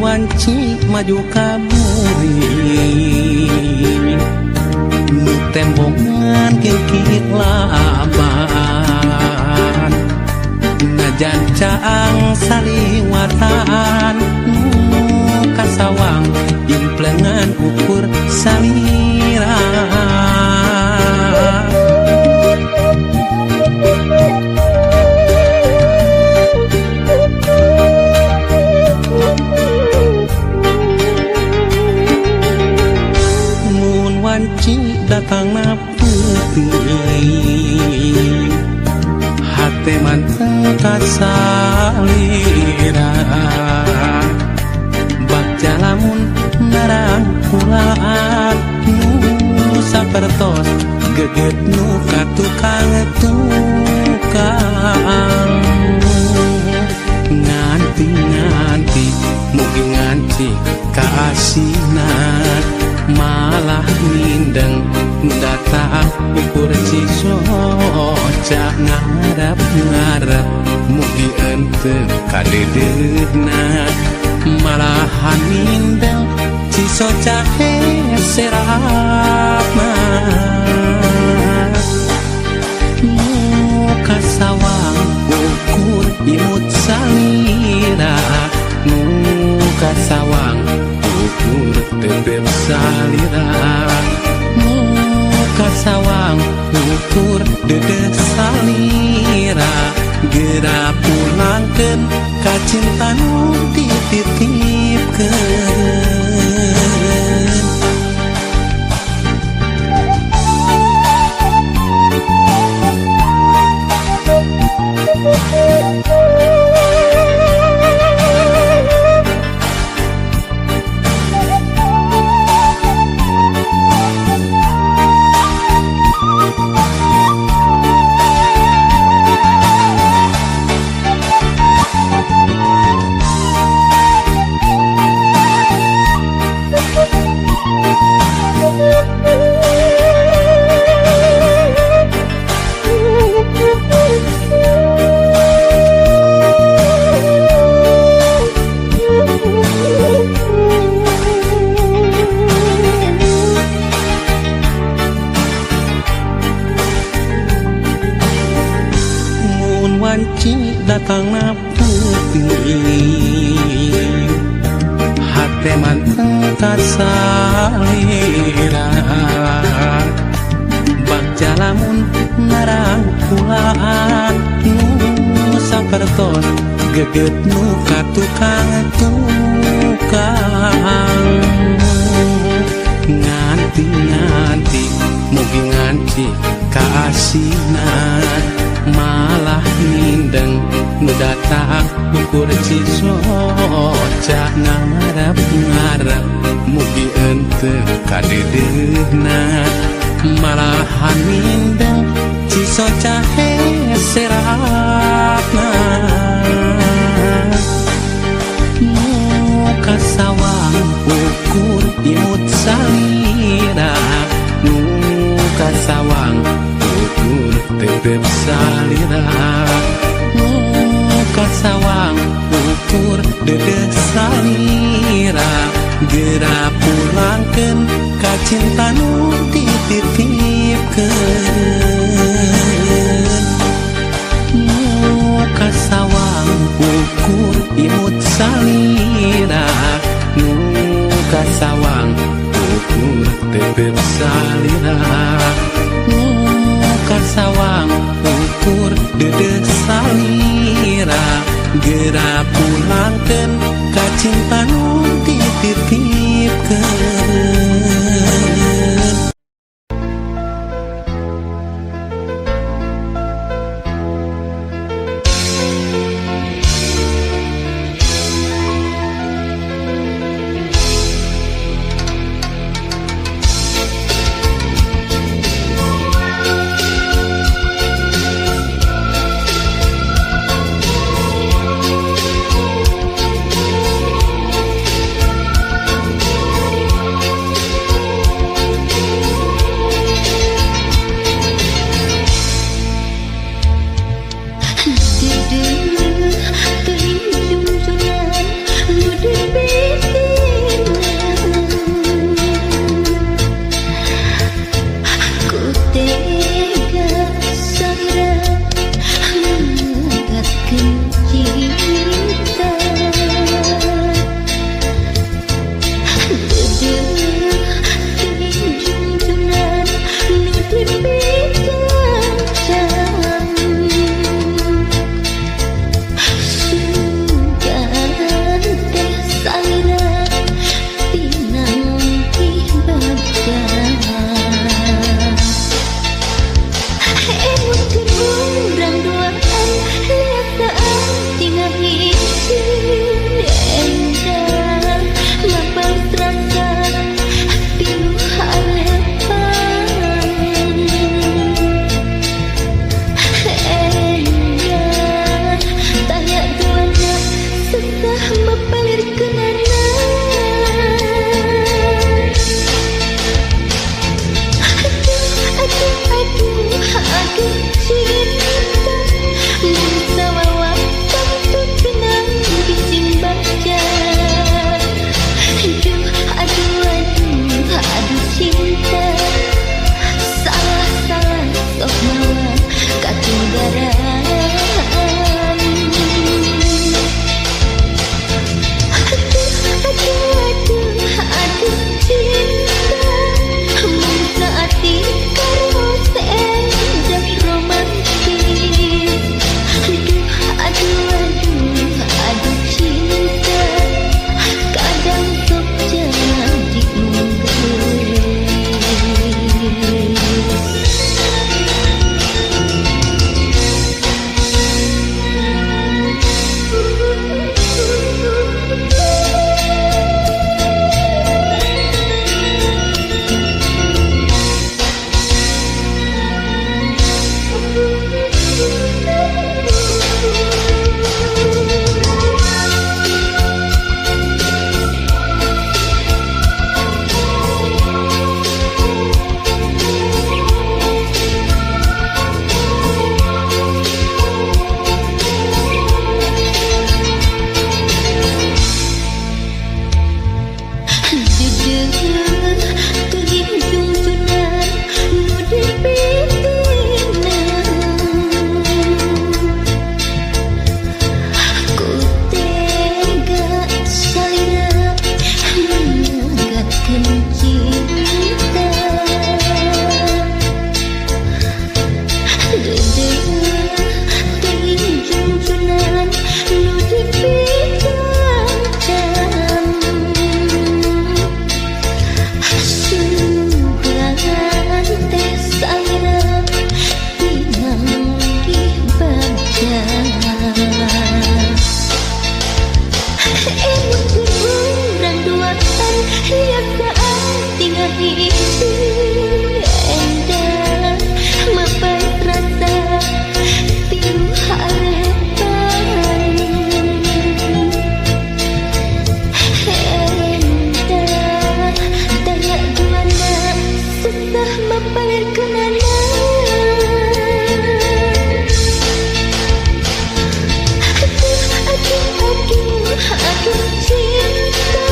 Wanci maju ka buri nu tembongan kingkit laban najan caang saliwatan nu kasawang implengan ukur salira. Wanci datang na peuting hate manteng kasalira bagja lamun narangkulaan nu sapertos geget nu ka tukang tukang nganti nganti mugi nganti kaasinan malah mindeng datang ukur cisoca ngarep ngarep mugi ente kadeudeuhna malahan mindeng cisoca heserapna nu kasawang ukur imut salira nu kasawang ukur tetep salira nu kasawang ukur dedeh salira geura pulangkeun ka cinta nu dititipkeun. Wanci datang na peuting hate manteng kasalira bagja lamun narangkulaan nu sapertos geget nu ka tukang tukang nganti nganti mugi nganti kaasinan malah mindeng nu datang ukur cisoca ngarep ngarep mugi ente kadeudeuhna malahan mindeng cisoca heserapna nu kasawang ukur imut salira nu kasawang ukur tetep salira nu kasawang ukur dedeh salira geura pulangkeun ka cinta nu dititipkeun nu kasawang ukur imut salira nu kasawang ukur tetep salira nu kasawang ukur dedeh salira geura pulangkeun ka cinta nu dititipkeun. Mun urang duaan biasa tinggal hiji endah mapai rasa pilu harapan endah daya duana susah mapalerkeunana. Aduh aduh aduh cinta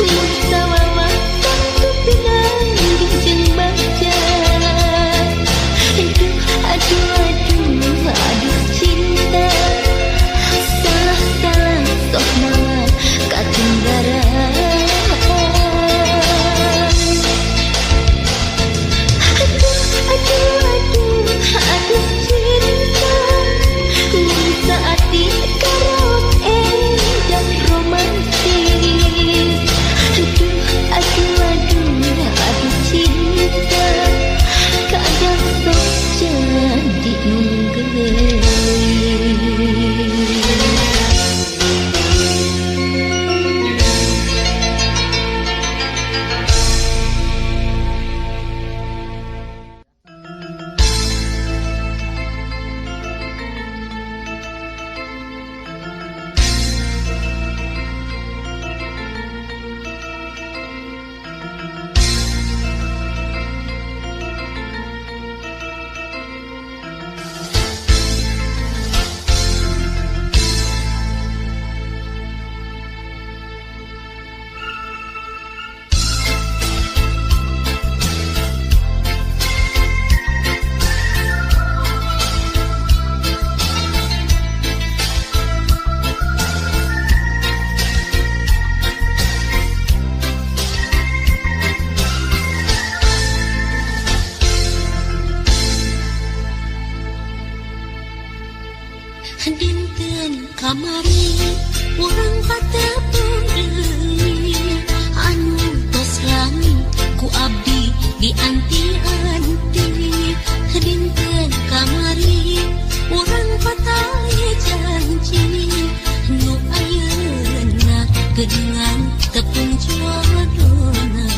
mun sawawa tangtu pinanggih jeung bagja. Aduh aduh aduh aduh cinta salah salah sok mawa katinggaran. Aduh aduh aduh aduh cinta mun saati karaos endah romantis. Aduh aduh aduh aduh cinta kadang sok jadi nu geulis. Dinten kamari urang patepung deui anu tos lami ku abdi dianti-anti. Dinten kamari urang patali janji nu ayeuna geuningan tepung jodona.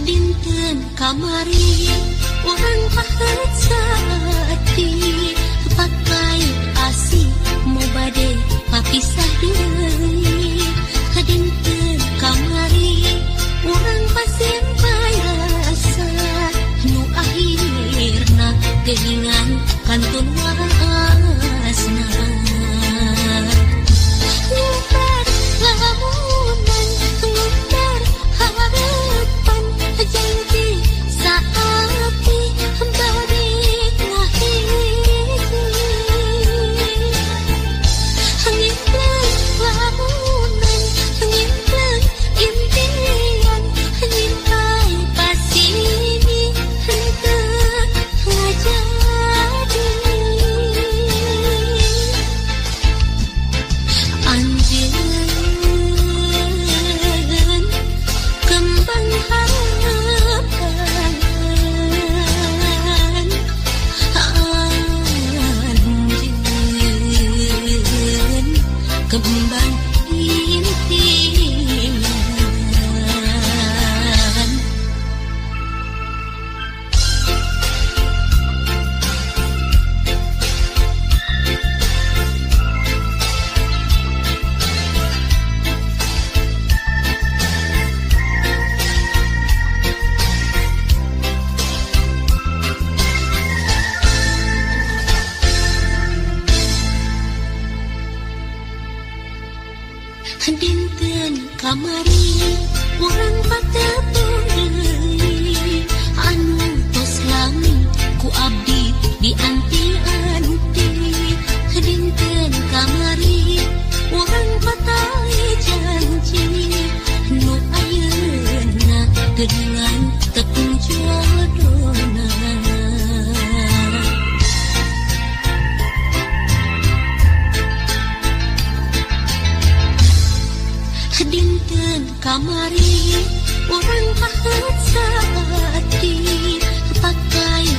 Dinten kamari urang pahet saati pakai asih mau bade papisah deui. Dinten kamari urang pasimpai rasa nu akhirna geuningan kantun waasna. Ngumpar lamunan ngumpar harapan janji saati balik ngahiji. Ngimpleng lamunan ngimpleng impian nyimpai pasini henteu ngajadi. Anjeun kembang harapan, anjeun kembang impian. Dinten kamari urang patepung deui anu tos lami ku abdi dianti-anti. Dinten kamari urang patali janji nu ayeuna geuningan tepung jodona. Dinten kamari urang pahet saati pakai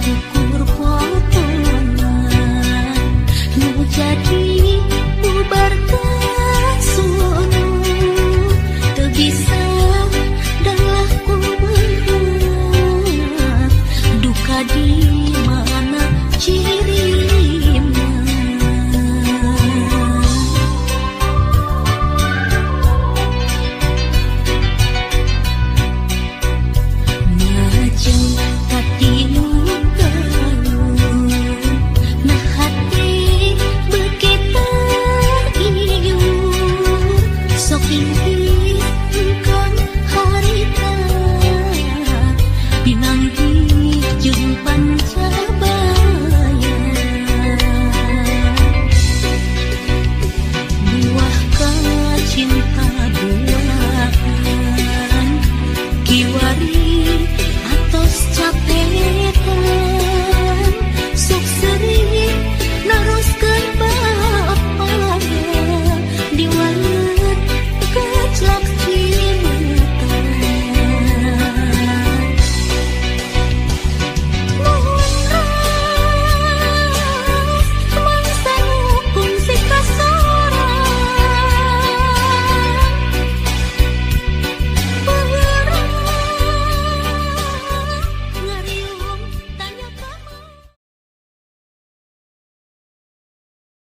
Ukur fotona nu jadi bubar kasunu teu bisa dalah kumaha duka di mana cirima. Majeng katilu tahun, nah hati begitu ieu, sok inggih engkang harita, pinanggih jeung pan.